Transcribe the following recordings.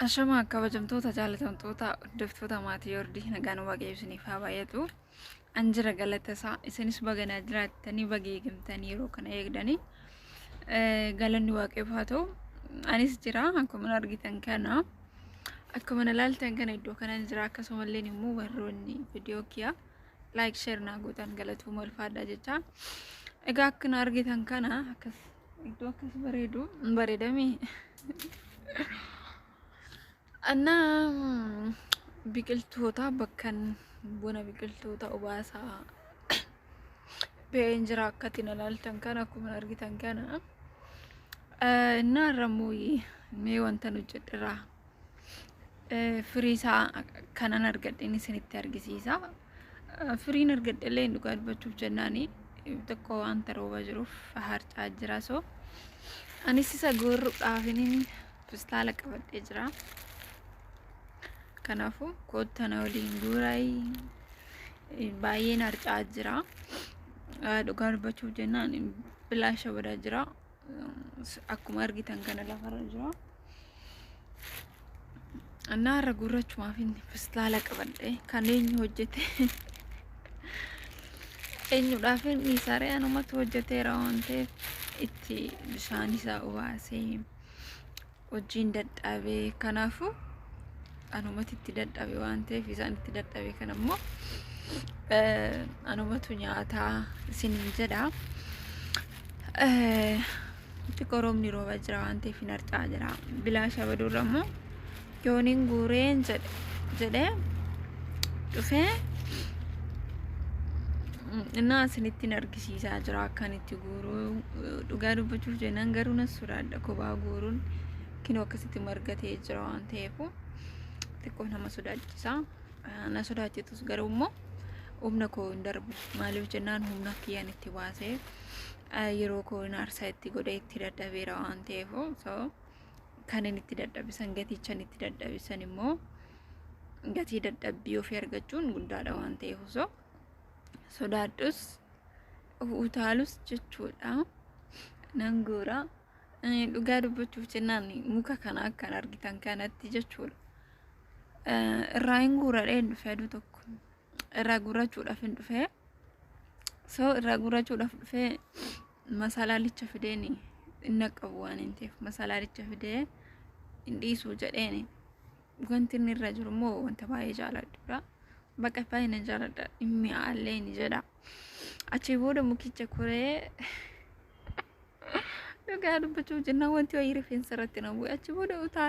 Ashama kabajamtoota jaalatamtoota hordoftoota maatii Yordii nagaan waaqayyo isiniif haa baay'atu. An jira galata isaa isinis baganaa jiraattanii baga eegamtanii yeroo kana eegdanii galanni waaqayyoof haa ta'u. Anis jira akkuma argitan kana akkuma ilaaltan kana iddoo kanan jira akkasumallee immoo warroonni viidiyoo kiyaa like share naa gootan galatooma ulfaadha jecha. Egaa akkuma argitan kana akkas iddoo akkas bareedu bareedamee Annaa biqiltoota bakkan buna biqiltoota obaasaa ba'een jira akkatti na laaltan kana akkuma argitan kana. Innaa irra immoo mee wanta hojjedherraa firii isaa kanan argadheen isinitti argisiisa. Firiin argadhe illee dhugaa dubbachuuf jennaani xiqqoo wanta rooba jiruuf harcaa jira so anis isa guurruudhaafinin pistaala qabadhee jira. Kanaafuu kottaa na waliin guuraa baay'een harcaa jira. Dhugaa dubbachuuf jennaan bilaasha badaa jira. Akkuma argitan kana lafarra jira. Annaa irra guurrachumaaf inni pistaala qabadhe kan eenyu hojjete eenyudhaaf inni saree anumatu hojjeteera waan ta'eef itti bishaan isaa obaasee hojiin dadhabee kanaafuu anumatu itti dadhabe waan ta'eef isaan itti dadhabe kan ammoo anumatu nyaataa isiniin jedha. Xiqqoo roobni rooba jira waan ta'eef hin harca'aa jira. Bilaasha baduurra immoo yooniin guureen jedhee dhufee innaa isinittiin argisiisaa jira akkan itti guuruu dhugaa dubbachuuf jennaan garuu nan sodaadha kophaa guuruun kinoo akkasitti margatee jira waan ta'eef xiqqoo nama sodaachisa. Na sodaachitus garuu immoo humna koo hin darbu maaliif jennaan humna kiyyaan itti baasee yeroo koo aarsaa itti godhee itti dadhabeera waan ta'eef so kan inni itti dadhabisan gatichan itti dadhabisan immoo gatii dadhabbii ofii argachuun guddaadha waan ta'eef so sodaadhus utaalus jechuudha nan guura. Dhugaa dubbachuuf jennaan muka kana akkan argitan kanatti jechuudha. Irraa hin guuradhee hin dhufee aduu tokko irraa guurachuudhaaf hin dhufee so irraa guurachuudhaaf dhufee masalaalicha fideen inni qabu waan hin ta'eef masalaalicha fidee hin dhiisu jedheen wanti inni irra jiru immoo wanta baay'ee jaaladhudha. Bakka baay'ee nan jaaladha mi'aallee ni jedha. Achii booda mukicha koree dhugaa dubbachuuf jennaan wanti wayii rifeensa irratti na bu'e achi booda utaa.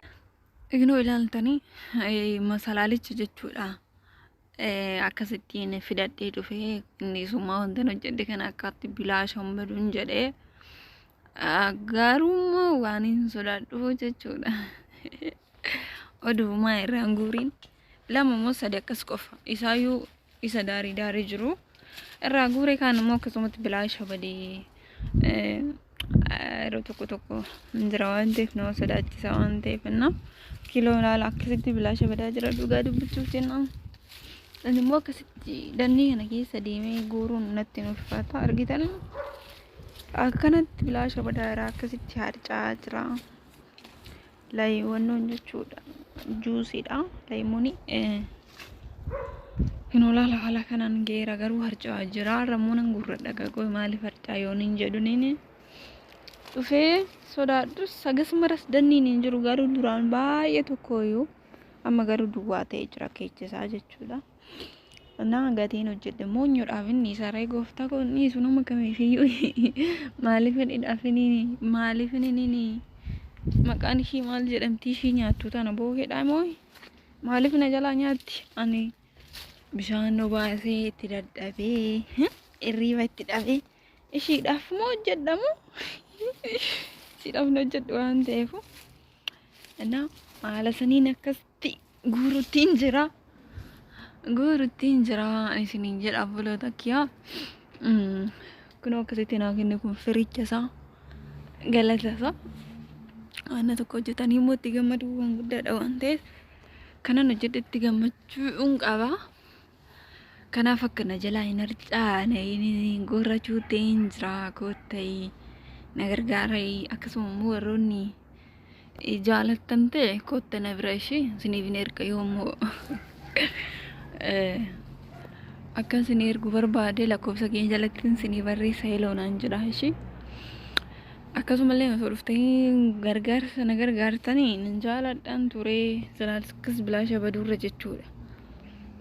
Ignoo ilaaltanii masalaalicha jechuudha. Akkasittiin fidadhee dhufee inni summaa wanta hojjedhe kana akkaatti bilaasha hin baduun jedhee garuu waan hin sodaadhu jechuudha. Oduumaa irraan guuriin lama moo sadi akkas qofa isaayyuu isa daarii daarii jiru irraa guuree kaan immoo akkasumatti bilaasha badee yeroo tokko tokko hin jira waan ta'eef nama sodaachisa waan ta'eef inna kiiloo ilaala akkasitti bilaasha badaa jira dhugaa dubbachuuf jennaan. Ani immoo akkasitti dannii kana keessa deemee guuruun natti hin ulfaata argitan akkanatti bilaasha badaa jira akkasitti harca'aa jira. Layiwannoon jechuudha juusiidha layimuuni kinoo laala haala kanaan geera garuu harca'aa jira rammoo nan gurradha gagoo maaliif harca'aa yoon hin jedhuniin dhufee sodaadhus hagas maras danniin hin jiru garuu duraan baay'ee tokkooyyuu amma garuu duwwaa ta'ee jira keechisaa jechuudha. Naa gatiin hojjedhe moonyuudhaaf inni saree gooftaa koo inni sun nama kamiifiyyuu maaliif hidhaaf inni maaliif inni maqaan ishii maal jedhamti ishii nyaattu tana bookeedha moo maaliif na jalaa nyaatti ani bishaan obaasee itti dadhabee hirriiba itti dhabee ishiidhaaf moo hojjedhamu ishiidhaaf na hojjedhu waan ta'eef እና haala saniin akkasitti guuruttiin jira. Guuruttiin jira isiniin jedha obboloota kiyyaa. Kunoo akkasitti naa kenne kun firicha isaa galata isaa. Waan tokko hojjetanii immoo itti gammaduu waan guddaadha waan ta'eef kanan hojjedhe itti gammachuun qaba. Kanaaf akka na jalaa hin harcaane guurrachuutti hin jira koottee na gargaara akkasuma immoo warroonni Jaalattan ta'e kotta na bira ishee isiniif hin erga yoommoo akka isin ergu barbaade lakkoofsa keenya jalatti isinii barreessa heloo naan jedha ishee. Akkasumallee osoo dhuftanii gargaarsa na gargaartanii nan jaaladhaan ture silaalakkas bilaasha baduurra jechuudha.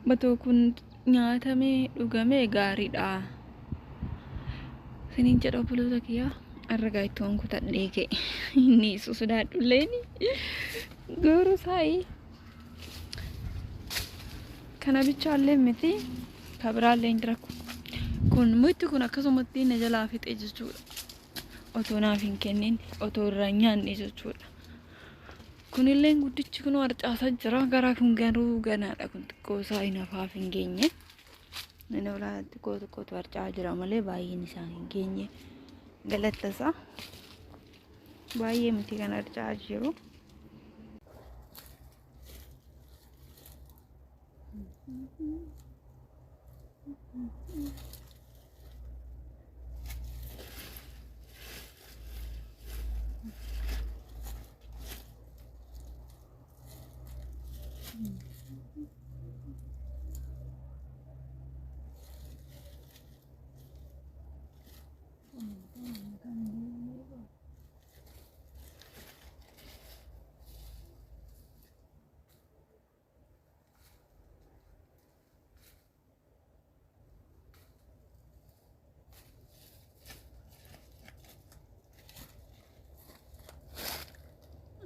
Batoo kun nyaatamee dhugamee gaariidha. Isiniin jedha obboloota kiyyaa arragaa ittoon kutadhee ka'e. Inni isu sodaadhulleen garuu saayi. Kana bichaallee miti kabiraallee hin jira. Kun mukti kun akkasumatti na jalaa fixe jechuudha. Otoo naaf hin kennin otoo irraa hin nyaanne jechuudha. Kunillee guddichi kun harcaasaa jira. Garaa kun garuu ganaadha. Kun xiqqoo isaa hin hafaaf hin geenye. Inni olaa xiqqoo xiqqootu harcaa jira malee baay'een isaa hin geenye. Galata isaa baay'ee miti kan harcaa jiru.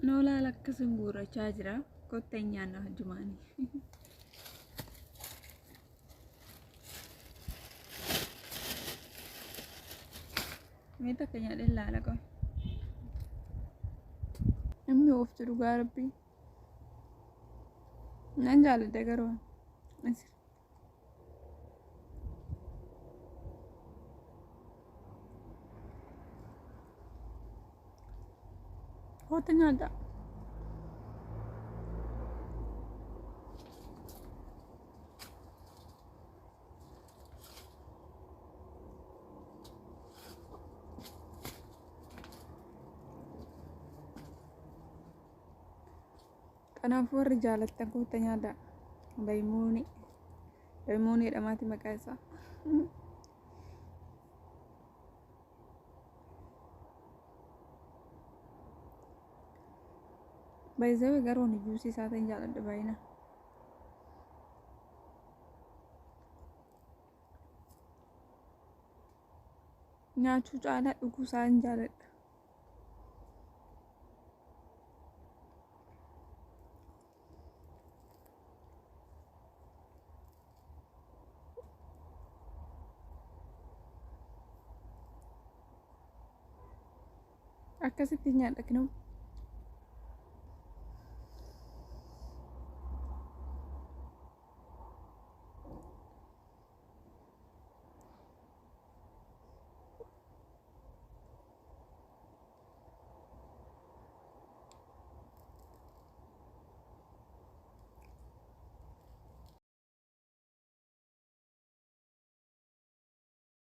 Noolaal akkasuma guurrachaa jira. Kottaa hin nyaanna hojjumaanii. Mee takka nyaadhee laala qofa. Namni of jedhu dhugaa rabbii. Nan jaalladha garuu. Kottu nyaadhaa. Kanaafuu warri jaalattan kottu nyaadhaa. Laymoonii. Laymoonii jedhamaati maqaa isaa. Baay'ee garuu ani juusii isaa ta'in jaalladha baay'inaan. Nyaachuu caalaa dhuguu isaa hin jaalladha. Akkasitti nyaadha kinoo.